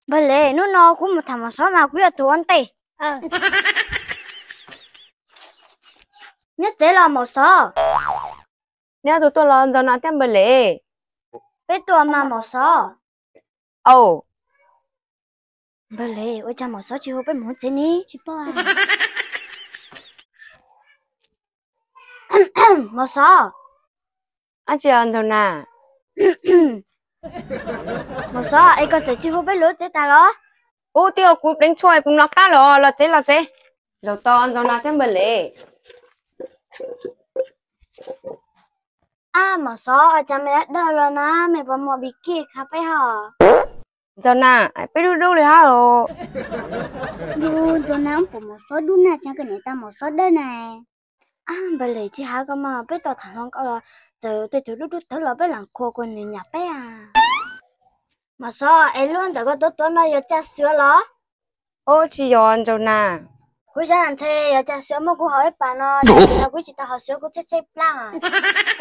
Npawg Lem, hnub no kuv mus tham Maum Xov mas kuv yuav tus ua ntej. Nyob tsev los Maum Xov? Neb ob tug tuaj los Ntxaug Nas thiab Npawg Lem? Peb tuaj mas Maum Xov. Au, Npawg Lem, ua cas Maum Xov tsis hu peb mus tsev ne? Maum Xov. Ab, tsis yog Ntxaug Nas? Maum Xov, es koj txawm tsis hu peb lub tsev tas los? Ub, twb yog kuv pleev tshuaj kuv mloog qab los. Los tsev, los tsev. Zaum tau Ntxaug Nas thiab Npawg Lem. Ab, Maum Xov, cas me dawb los na, me puas muaj bi kij khav peb hos? Ntxaug Nas, peb dub dub li hab os. Ntxaug Nas, puas Maum Xov dub na, cas koj niam tas Maum Xov dawb na? Ab, Npawg Lem, tsis hais koj mas, peb tau tham hluas nkauj los txawm tej tug dub dub tawv los peb lam khuas kom nws nyiam peb a. Maum Xov, es lub ntawm koj tuav tuav no yog cag xwam los? Ub, tsis yog Ntxaug Nas. Kuv xav nthe yog cag xwam muab kuv haus ib pas no, kuv tsis tau haus xwam kuv txheb txheb plab.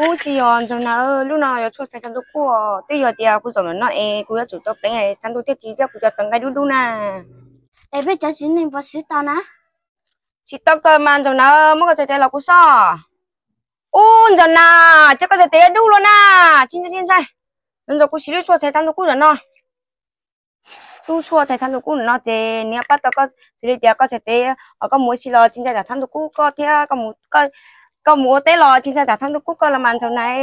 Ub, tsis yog Ntxaug Nas, lub no yog tshuaj txhais tshav ntuj kub, twb yog tias kuv zaum ntawm no es kuv yuav tsum tau pleev tshav ntuj thiaj tsis coj kuv cov tawv nqaij dub dub na. Es peb cov txiv neej puas siv tau na? Siv tau kawg mas Ntxaug Nas, muab koj txhais tes los kuv soj. Ub, Ntxaug Nas, cas koj txhais tes yuav dub luaj na, tsis ntshai tsis ntshai. Ntxaug, kuv siv lub tshuaj txhais tshav ntuj kub zaum no. Lub tshuaj txhais tshav ntuj kub no ces nws pab tau koj xws li tias koj txhais tes, koj mus ua si los tsis ntshai tsam tshav ntuj kub koj thiab, koj mus ua teb los tsis ntshai tsam tshav ntuj kub koj los mas Ntxaug Nas.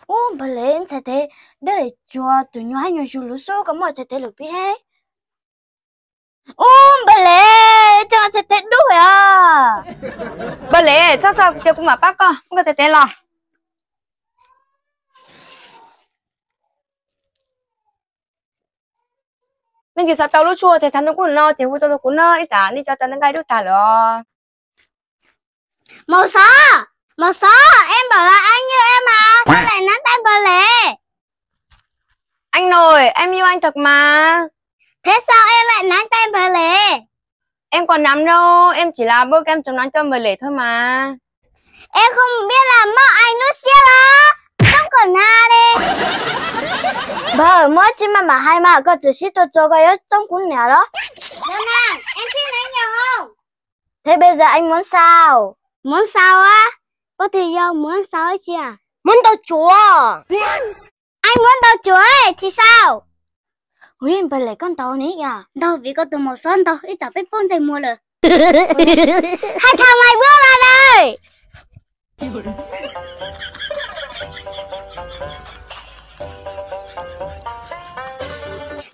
Ub, Npawg Lem, txhais tes dawb cuag tus nyuag hab nyuag zug luv xwb, koj muab txhais tes lus pib he. Ub, Npawg Lem, cas txhais tes dub os. Npawg Lem, txhob txhawj, cia kuv mam pab koj, muab koj txhais tes los. Nej tsis xav tau lub tshuaj txhais tshav ntuj kub no ces hu rau kuv no, ib tsam nej cov tawv nqaij dub tag lawm os. Maum Xov, Maum Xov, es npaum los es yug es mas, sao lại nắm tay Npawg Lem? Anh ơi, em yêu anh thật mà. Thế sao em lại nắm tay Npawg Lem? Em còn nắm đâu, em chỉ là bơ kem chống nắng cho Npawg Lem thôi mà. Em không biết là mốt anh lub siab los txob kom hnav li. Npawg, muaj tsis mas mam hais mas, koj txawm sib tua txog koj yuav txob kuv niam los? Thế bây giờ anh muốn sao? Muốn sao á? Có thì đâu muốn sao hết chứ à? Muốn tao chùa. Anh muốn tao chùa ấy thì sao? Ui, Npawg Lem, koj ntaus ne yom? Ntaus vim koj tus Maum Xov ntaus ib tsam peb paub ntsej muag lawm. Hais thas mais vuab vas daws.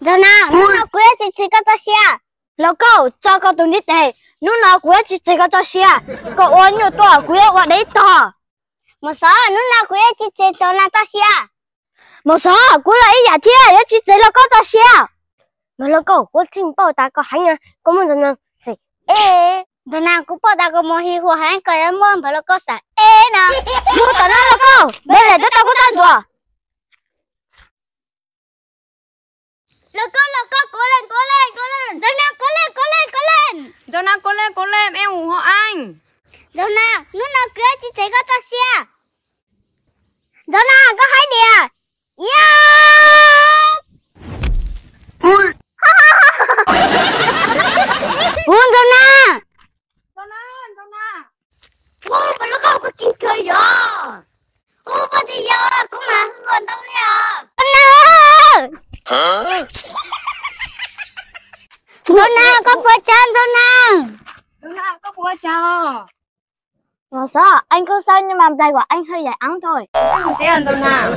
Ntxaug Nas, hnub no kuv yuav tsis tseg koj txoj sia. Lauj Kaub, tso koj tus ntiv tes, hnub no kuv yuav tsis tseg koj txoj sia. Koj ua nyuaj tuaj kuv yuav ua deb tog. Maum Xov, hnub no kuv yuav tsis tseg Ntxaug Nas txoj sia. Maum Xov, kuv los ib yam thiab, yuav tsis tseg Lauj Kaub txoj sia. Mas Lauj Kaub, kuv tseem paub tas koj heev, koj muab Ntxaug Nas xeem ev. Ntxaug Nas, kuv paub tas koj mus hi hua heev, koj yuav muab npawg Lauj Kaub xeem ev no. Mus tom no Lauj Kaub, Npawg Lem twb tau kuv txoj ntuas. Lauj Kaub, Lauj Kaub, cố lên, cố lên, cố lên. Ntxaug Nas, cố lên, cố lên, cố lên. Ntxaug Nas, cố lên, cố lên, em ủng hộ anh. Ntxaug Nas, hnub no kuv yuav tsis tseg koj txoj sia. Ntxaug Nas, koj hais tias, yog kuv Ntxaug Nas. Ua, npawg Lauj Kaub, koj tseem kawg yog. Ua, poj tsis yog, kuv mas hwj ntau li os. Ntxaug Nas, Ntxaug Nas, koj puas tsav Ntxaug Nas? Ntxaug Nas, koj puas tsav? Ua xov, anh không sao nhưng mà bày của anh hơi dài ống thôi. Ntxaug Nas,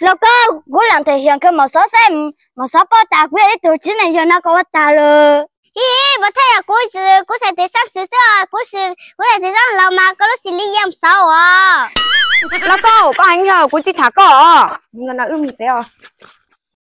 Lauj Kaub, kuv lam them hiam kawg Maum Xov seb, Maum Xov paub tas kuv yog ib tug txiv neej yawg no koj ua tag lawm. Hi, puas thaj yog kuv, kuv txhais tes xab sim xwb, kuv, kuv txhais tes xab laus mas koj lub xim li yeej Maum Xov os. Lauj Kaub, koj heev yog kuv tsis tham koj os. Ntxaug Nas, wb mus tsev os.